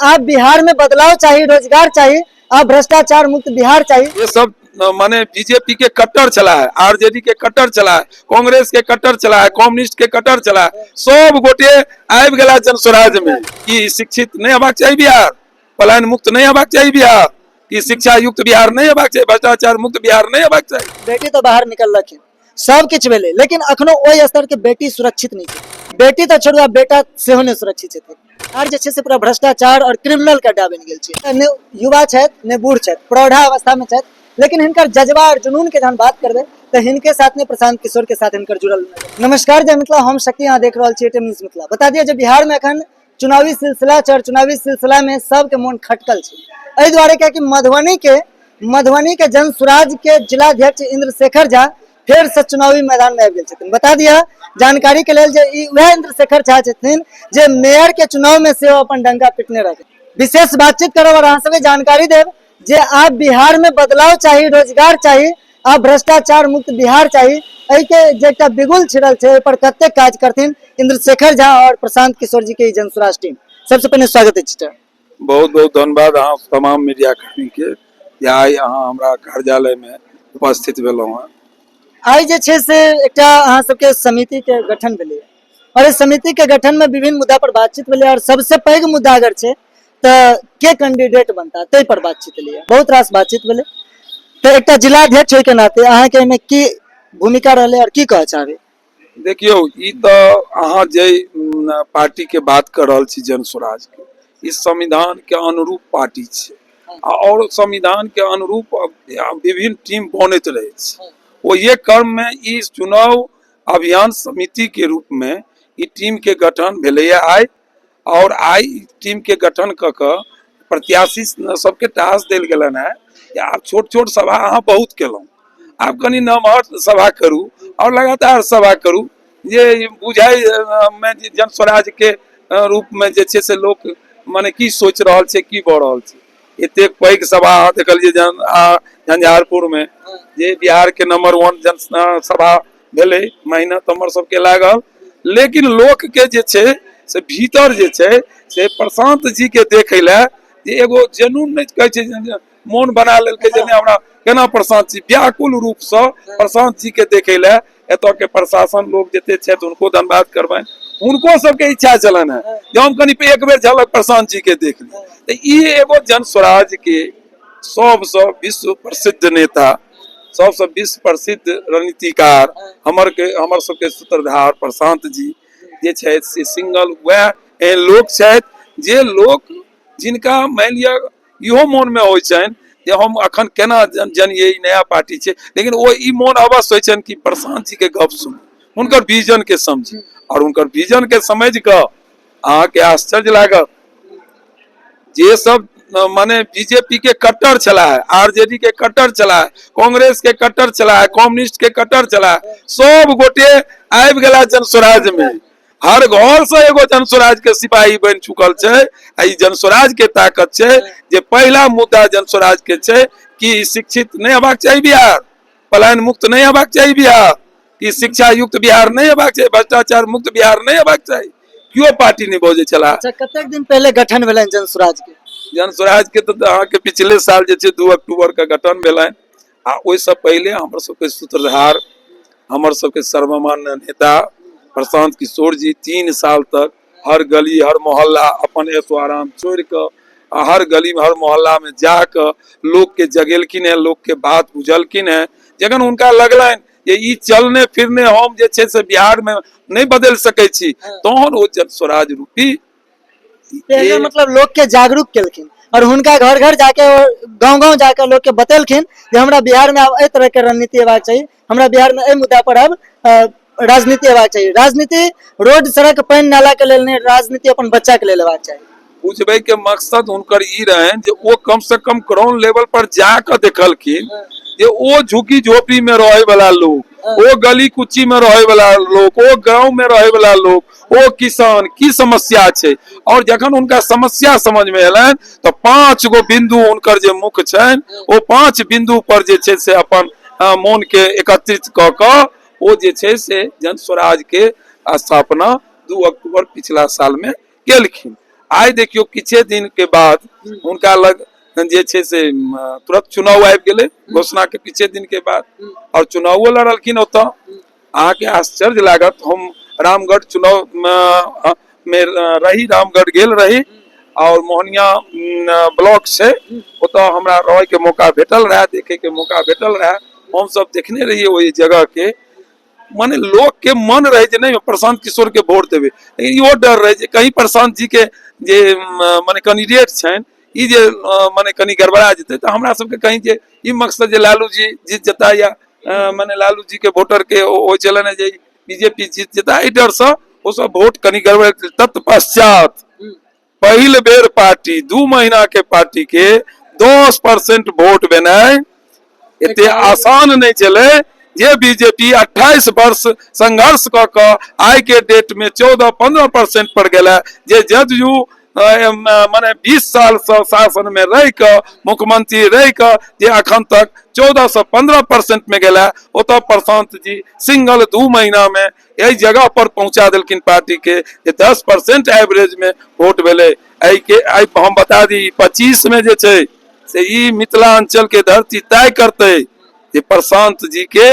आब बिहार में बदलाव चाही, रोजगार चाही, आब भ्रष्टाचार मुक्त बिहार चाही। ये सब माने बीजेपी के कट्टर चला है, आरजेडी के कट्टर चला है, कांग्रेस के कट्टर चला है, कम्युनिस्ट के कट्टर चला है, सब गोटे आबि गेला जनस्वराज में। कि शिक्षित नहीं हेबाक चाही बिहार, पलायन मुक्त नहीं हेबाक चाही बिहार, कि शिक्षा युक्त बिहार नहीं हेबाक चाही, भ्रष्टाचार मुक्त बिहार नहीं हेबाक चाही। बेटी तो बाहर निकललखिन, सब किछु भेलै, लेकिन अखनो ओहि स्तर के बेटी सुरक्षित नहि छै। बेटी तऽ छोड़ू, आब बेटा सेहो नहि सुरक्षित छथिन। आर जे छै से पूरा भ्रष्टाचार और क्रिमिनल के अड्डा बनि गेल छै। ने युवा छथि ने बूढ़ छथि, प्रौढ़ा अवस्था में छथि, लेकिन हिनकर जज्बा और जुनून के जहन बात करबै तऽ हिनके साथ में प्रशांत किशोर के साथ हिनकर जुड़ल। नमस्कार, जय मिथिला, हम शक्ति, अहाँ देख रहल छी एटीएम न्यूज मिथिला। बता दिअ जे बिहार में अखन चुनावी सिलसिला छै और चुनावी सिलसिला में सबके मोन खटकल छै एहि दुआरे कियाकि मधुबनी के जन सुराज के जिलाध्यक्ष इंद्रशेखर झा फेर से चुनावी मैदान में आबि गेल छथिन। बता दिअ जानकारी के लेल जे ई वएह इंद्रशेखर झा छथिन जे मेयर के चुनाव में सेहो अपन डंका पिटने रहथिन। विशेष बातचीत करब और अहाँ सबके जानकारी देब जे आब बिहार में बदलाव चाही, रोजगार चाही, आब भ्रष्टाचार मुक्त बिहार चाही। एहि के जे एकटा बिगुल छिड़ल छै ओहि पर कतेक काज करथिन इंद्रशेखर झा और प्रशांत किशोर जी के ई जनसुराज टीम। सबसे पहिने स्वागत अछि सर। बहुत बहुत धन्यवाद अहाँ तमाम मीडिया कर्मी के जे आइ अहाँ हमरा कार्यालय में उपस्थित भेलहुँ हँ। आइ जे छै से एकटा अहाँ सबके समिति के गठन भेलै और एहि समिति के गठन में विभिन्न मुद्दा पर बातचीत भेलै और सबसे पैघ मुद्दा अगर छै तऽ के कैंडिडेट बनता ताहि पर बातचीत भेलै, बहुत रास बातचीत भेलै। तऽ एकटा जिलाध्यक्ष होय के नाते अहाँके एहिमे की भूमिका रहलै और की कहऽ चाहबै? देखियौ, ई तऽ अहाँ जे पार्टी के बात कर रहल छी जन स्वराज के, ई संविधान के अनुरूप पार्टी छै और संविधान के अनुरूप विभिन्न टीम बनैत रहै छै। ओहि क्रम में ई चुनाव अभियान समिति के रूप में ई टीम के गठन भेलैया आइ, और आइ टीम के गठन कऽ कऽ प्रत्याशी सबके टास्क देल गेलनि हेँ जे आब छोट छोट सभा अहाँ बहुत केलहुँ, आब कनि नमहर सभा करू और लगातार सभा करू जे बुझाइ मे जे जन स्वराज के रूप में जे छै से लोक मने की सोचि रहल छै, की भऽ रहल छै। एतेक पैघ सभा अहाँ देखलियै झंझारपुर में जे बिहार के नंबर 1 जन सभा भेलै, मेहनत हमर सबके लागल, लेकिन लोक के जे छै से भीतर जे छै से प्रशांत जी के देखै लए जे एगो जेनून नहि कहै छै जे मोन बना लेलकै जे नहि हमरा केना प्रशांत जी व्याकुल रूपसँ प्रशांत जी के देखै लए एतऽ के प्रशासन लोक जते छथि हुनको धन्यवाद करबनि, हुनको सबके इच्छा छलनि हेँ जे हम कनि एक बेर झलक प्रशांत जी के देख ली। तऽ ई एगो जन स्वराज के सबसँ विश्व प्रसिद्ध नेता, सबसँ विश्व प्रसिद्ध रणनीतिकार, हमर सबके सूत्रधार प्रशांत जी जे छथि से सिंगल वएह एहन लोक छथि जे लोक जिनका मानि लिअ इहो मोनमे होइ छनि जे हम अखन केना जनियै ई नया पार्टी छै, लेकिन ओ ई मोन अवश्य होइ छनि कि प्रशांत जी के गप सुनू, हुनकर विजन के समझी, और हुनकर विजन के समझि कऽ अहाँके आश्चर्य लागत जे सब माने बीजेपी के कट्टर छला है, आरजेडी के कट्टर छला है, कांग्रेस के कट्टर छला है, कम्युनिस्ट के कट्टर छला है, सब गोटे आबि गेला जन स्वराज में। हर घर से एगो जन स्वराज के सिपाही बनि चुकल छै। आ ई जन स्वराज के ताकत छै जे पहिला मुद्दा जन स्वराज के छै कि शिक्षित नहीं हेबाक चाही बिहार, पलायन मुक्त नहीं हेबाक चाही बिहार, कि शिक्षा युक्त बिहार नहीं हेबाक चाही, भ्रष्टाचार मुक्त बिहार नहीं हेबाक चाही। केओ पार्टी नहीं बजै छला। अच्छा, कतेक दिन पहले गठन भेलनि जन स्वराज के? जन स्वराज के तऽ अहाँके पिछले साल जे छै 2 अक्टूबर के गठन भेलनि, आ ओहिसँ पहिले हमर सबके सूत्रधार, हमर सबके सर्वमान्य नेता प्रशांत किशोर जी 3 साल तक हर गली हर मोहल्ला अपन ऐशो आराम छोड़ि कऽ आ हर गली हर मोहल्ला में जाकऽ लोक के जगेलखिन हेँ, लोक के बात बुझलखिन हेँ। जखन हुनका लगलनि जे ई चलने फिरने हम जे छै से बिहार में नहि बदलि सकै छी, तहन ओ जन स्वराज रूपी पहले मतलब लोक के जागरूक केलखिन और हुनका घर घर जाके गांव गांव जाके लोक के बतेलखिन जे हमरा बिहार में आब एहि तरह के रणनीति हेबाक चाही, हमरा बिहार में एहि मुद्दा पर आब राजनीति हेबाक चाही। राजनीति रोड सड़क पानि नाला के लेल नहि, राजनीति अपन बच्चा के लेल हेबाक चाही। बुझबै के मकसद हुनकर ई रहनि जे ओ कम से कम ग्राउंड लेवल पर जाकऽ देखलखिन जे ओ झुग्गी झोपड़ी में रहै वाला लोग, ओ गली कुची में रहै वाला लोग, ओ गांव में रहै वाला लोग, ओ किसान की समस्या छै। और जखन हुनका समस्या समझ में एलनि तऽ 5 गो बिंदु हुनकर जे मुख्य छनि ओ 5 बिंदु पर जे छै से अपन मोन के एकत्रित कऽ कऽ ओ जे छै से जन स्वराज के स्थापना 2 अक्टूबर पिछला साल में केलखिन। आइ देखियौ किछे दिन के बाद हुनका लग जे छै से तुरंत चुनाव आबि गेलै घोषणा के किछे दिन के बाद, और चुनावो लड़लखिन ओतऽ। अहाँके आश्चर्य लागत, हम रामगढ़ चुनाव में रही, रामगढ़ गेल रही और मोहनिया ब्लॉक छै ओतऽ हमरा रहै के मौका भेटल रहे, देखे के मौका भेटल रहे। हमसब देखने रहियै ओहि जगह के, माने लोक के मन रहे जे नहीं प्रशांत किशोर के वोट देवे, लेकिन इहो डर रहे जे कहीं प्रशांत जी के जे माने कैंडिडेट छनि ई जे माने कनी गड़बड़ा जेतै तऽ हमरा सबके कहीं जे ई मकसद जे लालू जी जीत जेता या माने लालू जी के वोटर के ओ छलनि ने जे बीजेपी जीत जेता, एहि डर से ओ सब वोट कनी गड़बड़ा। तत्पश्चात पहिल बेर पार्टी 2 महीना के पार्टी के 10% वोट भेनाइ एते आसान नहीं छलै। जे बीजेपी 28 वर्ष संघर्ष कऽ कऽ आइ के डेट में 14-15% पर गेलै, जे जदयू माने 20 साल से शासन में रहि कऽ मुख्यमंत्री रहि कऽ जे अखन तक 14 से 15% में गेलै, ओतऽ प्रशांत जी सिंगल 2 महीना में एहि जगह पर पहुंचा देलखिन पार्टी के जे 10% एवरेज में वोट भेलै। एहि के आइ हम बता दी 25 में जे छै से ई मिथिलांचल के धरती तय करतै जे प्रशांत जी के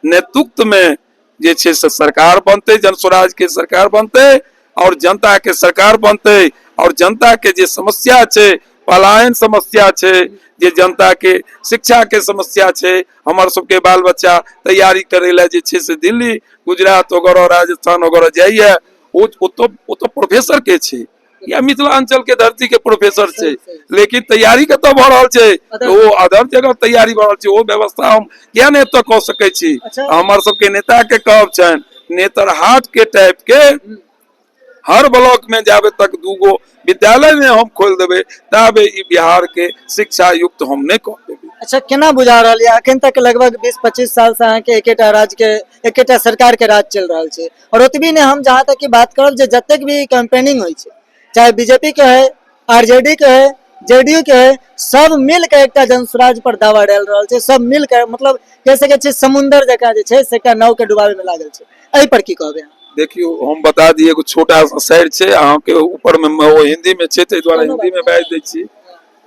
नेतृत्व में जे छै से सरकार बनतै, जन स्वराज के सरकार बनतै और जनता के सरकार बनतै और जनता के जे समस्या छै, पलायन समस्या छै, जे जनता के शिक्षा के समस्या छै, हमर सबके बाल बच्चा तैयारी करे ला जे छै से दिल्ली, गुजरात वगैरह, राजस्थान वगैरह जाइए, ओ तो प्रोफेसर के छै या मिथिलांचल के धरती के प्रोफेसर छै, लेकिन तैयारी कतऽ भऽ रहल छै? ओ अदर जगह तैयारी भऽ रहल छै। ओ व्यवस्था हम किया नहि एतऽ कऽ सकै छी? हमर सबके नेता के कहब छनि नेतरहाट के टाइप के हर ब्लॉक में जाबे तक 2 विद्यालय में हम खोल देबै ताबे ई बिहार के शिक्षा युक्त हम नहीं कह देबै। अच्छा, केना बुझा रहल यऽ अखन तक लगभग 20-25 साल से अहाँके एकेटा राज्य के एकेटा सरकार के राज चलि रहल छै, और ओतबी नहि, हम जहाँ तक की बात करब जे जतेक भी कैंपेनिंग होइ छै, चाहे बीजेपी के है, आरजेडी के है, जेडीयू के है, सब मिल के एकटा जन स्वराज पर दावा डालि रहल छै, सब मिल के मतलब कहि सकै छियै समुंदर जकाँ जे छै से एकटा नाव के डुबाबै मे लागल छै। एहि पर की कहबै अहाँ? देखियौ, हम बता दी एगो छोटा सा शेर छै अहाँके ऊपर में, ओ हिंदी में छै ताहि दुआरे हिंदी में बाजि दै छी।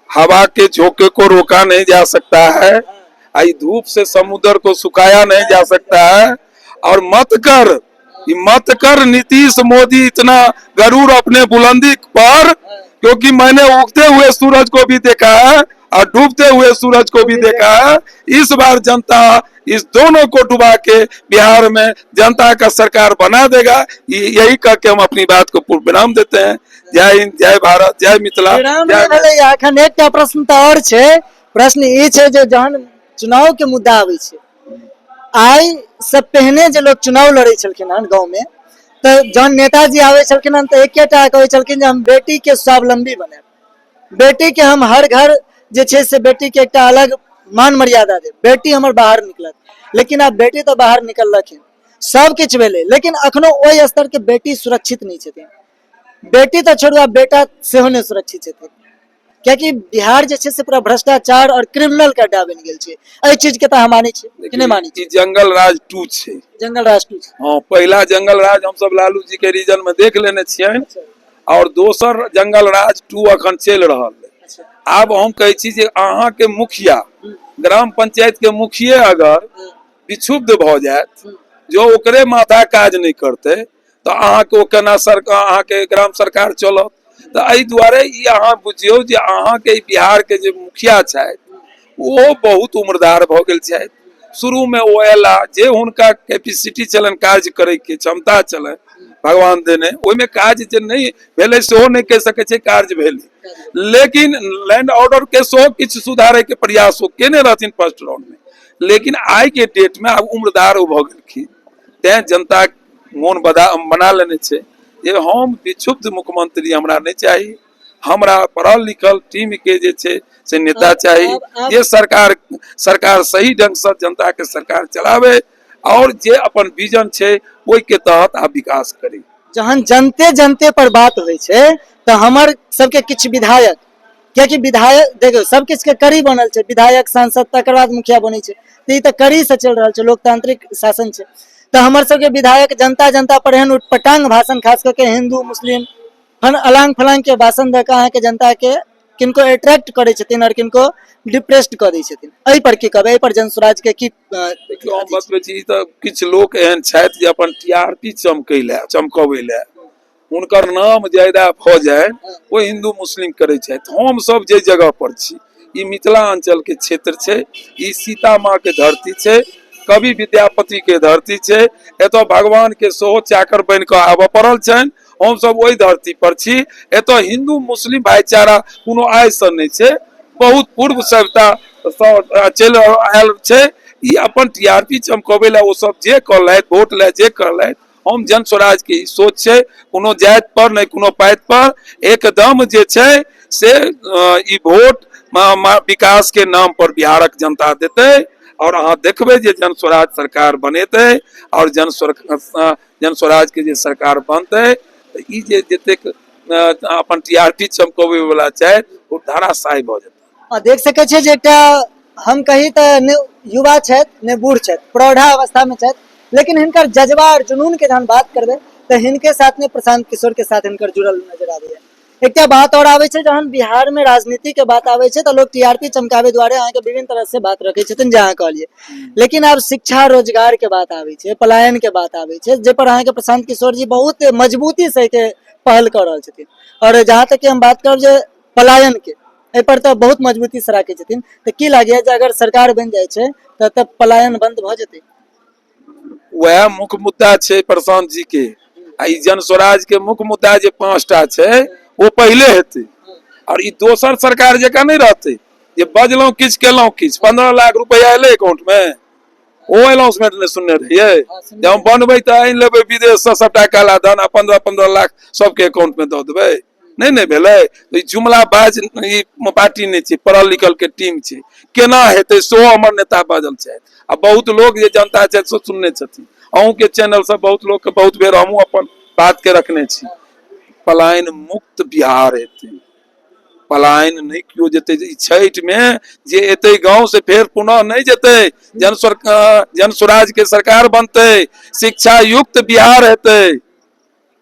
हवा के झोंके को रोका नहीं जा सकता है, आई धूप से समुद्र को सुखाया नहीं जा सकता है, और मत कर मत कर नीतीश मोदी इतना गरूर अपने बुलंदी पर, क्योंकि मैंने उगते हुए सूरज को भी देखा है और डूबते हुए सूरज को भी देखा है। इस बार जनता इस दोनों को डुबा के बिहार में जनता का सरकार बना देगा, यही कह के हम अपनी बात को पूर्ण विराम देते हैं। जय हिंद, जय भारत, जय मिथिला। विराम नहि भेलै, एखन एकटा प्रश्न तऽ आओर छै। प्रश्न ई छै जे जहन चुनाव के मुद्दा आबै छै, आइ से पहिने जे लोग चुनाव लड़ै छलखिन हन गाँव में, तऽ जहन नेताजी आबै छलखिन हन तऽ एकेटा कहै छलखिन जे हम बेटी के स्वावलंबी बनायब, बेटी के हम हर घर जे छै से बेटी के एकटा अलग मान मर्यादा देब, बेटी हमर बाहर निकलत। लेकिन आब बेटी तऽ बाहर निकललखिन, सब किछु भेलै, लेकिन अखनो ओहि स्तर के बेटी सुरक्षित नहि छथिन। बेटी तऽ छोड़ू, आब बेटा सेहो नहि सुरक्षित छथिन, कियाकि बिहार जे छै से पूरा भ्रष्टाचार और क्रिमिनल के अड्डा बनि गेल छै। एहि चीज के तऽ हम मानै छी कि नहि मानै छी? ई जंगल राज 2 छै। जंगल राज 2 छै। हाँ, पहिला जंगल राज हमसब लालू जी के रीजन में देख लेने छियनि, और दोसर जंगल राज 2 अखन चलि रहल है। आब हम कहै छी जे अहाँ के मुखिया, ग्राम पंचायत के मुखिये अगर विक्षुब्ध भऽ जायत, जो ओकरे माथा काज नहि करतै, तऽ अहाँके ओ केना सरकार, अहाँके ग्राम सरकार चलत? तऽ एहि दुआरे ई अहाँ बुझियौ जे अहाँके बिहार के जे मुखिया छथि ओ बहुत उम्रदार भऽ गेल छथि। शुरू में ओ अयला, जे हुनका कैपेसिटी छलनि, कार्य करे के क्षमता छलनि भगवान देने, ओहिमे काज जे नहि भेलै सेहो नहि कहि सकै छै कार्य भेलै, लेकिन लैंड ऑर्डर के सेहो किछु सुधारे के प्रयास ओ केने रहथिन फर्स्ट राउंड में। लेकिन आइ के डेट में आब उम्रदार ओ भऽ गेलखिन, तैं जनता मोन बना लेने छै जे हम विक्षुब्ध मुख्यमंत्री हमरा नहि चाही, हमरा पढ़ल लिखल टीम के जे छै से नेता चाही, जे सरकार सही ढंग से जनता के सरकार चलावे और जे अपन विजन छै ओहि के तहत आप विकास करी। जहन जनते जनते पर बात होइ छै तऽ हमर सबके किछु विधायक, कियाकि विधायक देखियौ सब किछु के कड़ी बनल छै, विधायक सांसद तकर बाद मुखिया बनै छै, तऽ ई तऽ कड़ी से चलि रहल छै, लोकतांत्रिक शासन छै। तऽ हमर सबके विधायक जनता जनता पर एहन उटपटांग भाषण, खास कऽ के हिंदू मुस्लिम फन अलांग फलांग के भाषण दऽ कऽ अहाँके जनता के किनको अट्रैक्ट करै छथिन आओर किनको डिप्रेस्ड कऽ दै छथिन। एहि पर की कहबै? एहि पर जन स्वराज के की देखियौ, हम बतबै छी, तऽ किछु लोक एहन छथि जे अपन टीआरपी चमकै लए, चमकबै लए, हुनकर नाम ज्यादा भऽ जाय, ओ हिन्दू मुस्लिम करै छथि। हम सब जे जगह पर छी, ई मिथिला अंचल के क्षेत्र छै, ई सीता माँ के धरती छै, कवि विद्यापति के धरती छै। एतऽ भगवान के सेहो चाकर बनि कऽ आबऽ पड़ल छनि। हमसब ओहि धरती पर छी। एतऽ हिन्दू मुस्लिम भाईचारा कोनो आइसँ नहि छै, बहुत पूर्व सभ्यता चलि आयल छै। ई अपन टीआरपी चमकबै लए ओ सब जे करलथि, वोट लए जे करलथि, हम जन स्वराज के ई सोच छै, कोनो जाति पर नहि, कोनो पाति पर, एकदम जे छै से ई वोट विकास के नाम पर बिहारक जनता देतै। और अहाँ देखबै जे जन स्वराज सरकार बनेतै और जन स्वराज के जे सरकार बनतै, तऽ ई जे जतेक अपन टीआरपी चमकबै वाला छथि, ओ धराशायी भऽ जेतै। आ देख सकै छियै जे एकटा हम कही तऽ ने युवा छथि ने बूढ़ छथि, प्रौढ़ा अवस्था में छथि, लेकिन हिनकर जज्बा और जुनून के जहन बात करबै तऽ हिनके साथ में प्रशांत किशोर के साथ हिनकर जुड़ल नजर आबैया। एकटा बात और आबै छै, जहन बिहार में राजनीति के बात आबै छै तऽ लोग टीआरपी चमकाबै दुआरे अहाँके विभिन्न तरह से बात रखै छथिन, जे अहाँ कहलियै। लेकिन आब शिक्षा रोजगार के बात आबै छै, पलायन के बात आबै छै, जाहि पर अहाँके प्रशांत किशोर जी बहुत मजबूती से एहिके पहल कऽ रहल छथिन। और जहाँ तक कि हम बात करब जे पलायन के, एहि पर तऽ बहुत मजबूती से राखै छथिन, तऽ की लागैया जे अगर सरकार बनि जाइ छै तऽ तब पलायन बंद भऽ जेतै? वएह मुख्य मुद्दा छै प्रशांत जी के। आ ई जन स्वराज के मुख्य मुद्दा जे 5टा छै ओ पहिले हेतै। और ई दोसर सरकार जकाँ नहि रहतै जे बजलहुँ किछु केलहुँ किछु। 15 लाख रुपया एलै अकाउंट मे, ओ अनाउंसमेंट नहि सुनने रहियै जे हम बनबै तऽ आनि लेबै विदेशसँ सबटा काला धन आ 15-15 लाख सबके अकाउंट मे दऽ देबै। नहि नहि भेलै। ई जुमलाबाज ई पार्टी नहि छै, पढ़ल लिखल के टीम छै। केना हेतै सेहो हमर नेता बाजल छथि आ बहुत लोक जे जनता छथि से सुनने छथिन। अहूँके चैनल से बहुत लोक के बहुत बेर हमहूँ अपन बात के रखने छी। पलायन मुक्त बिहार हेतै, पलायन नहि केओ जेतै। ई छठि मे जे एतै गाँव से फेर पुनः नहि जेतै। जन स्वराज के सरकार बनतै, शिक्षा युक्त बिहार हेतै,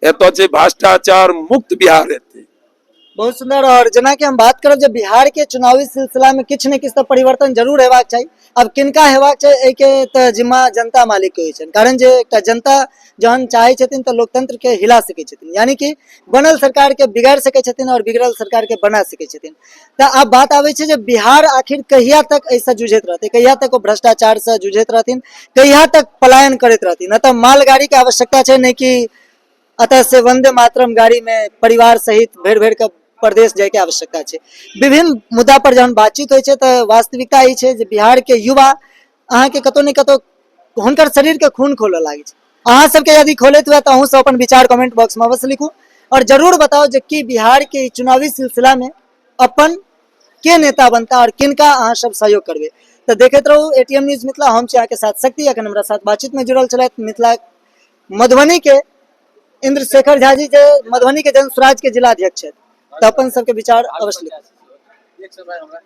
एतऽ छै भ्रष्टाचार मुक्त बिहार हेतै। बहुत सुंदर। और जेना कि हम बात करब जे बिहार के चुनावी सिलसिला में किछु ने किछु तऽ परिवर्तन जरूर हेबाक चाही। आब किनका हेबाक चाही एहिके तऽ जिम्मा जनता मालिक के होइ छनि, कारण जे एकटा जनता जहन चाहै छथिन तऽ लोकतंत्र के हिला सकै छथिन, यानी कि बनल सरकार के बिगाड़ि सकै छथिन और बिगड़ल सरकार के बना सकै छथिन। तऽ आब बात आबै छै जे बिहार आखिर कहिया तक एहिसँ जूझैत रहतै, कहिया तक ओ भ्रष्टाचार से जूझैत रहथिन, कहिया तक पलायन करैत रहथिन। एतऽ मालगाड़ी के आवश्यकता छै, नहि कि अतः से वंदे मातरम गाड़ी में परिवार सहित भरि भरि के प्रदेश जाय के आवश्यकता छै। विभिन्न मुद्दा पर जहन बातचीत होइ छै तऽ वास्तविकता ई छै जे बिहार के युवा अहाँके कतौ ने कतौ हुनकर शरीर के खून खोलऽ लागै छै। अहाँ सबके यदि खोलैत हुए तऽ अहूँ सब अपन विचार कमेंट बॉक्स में अवश्य लिखू और जरूर बताउ जे की बिहार के चुनावी सिलसिला में अपन के नेता बनता और किनका अहाँ सब सहयोग करबै। तऽ देखैत रहू एटीएम न्यूज मिथिला, हम छी अहाँके साथ शक्ति। अखन हमरा साथ बातचीत में जुड़ल छलथि मिथिला मधुबनी के इंद्रशेखर झा जी, जे मधुबनी के जन स्वराज के जिलाध्यक्ष छथि। तऽ अपन सबके विचार अवश्य लिखू।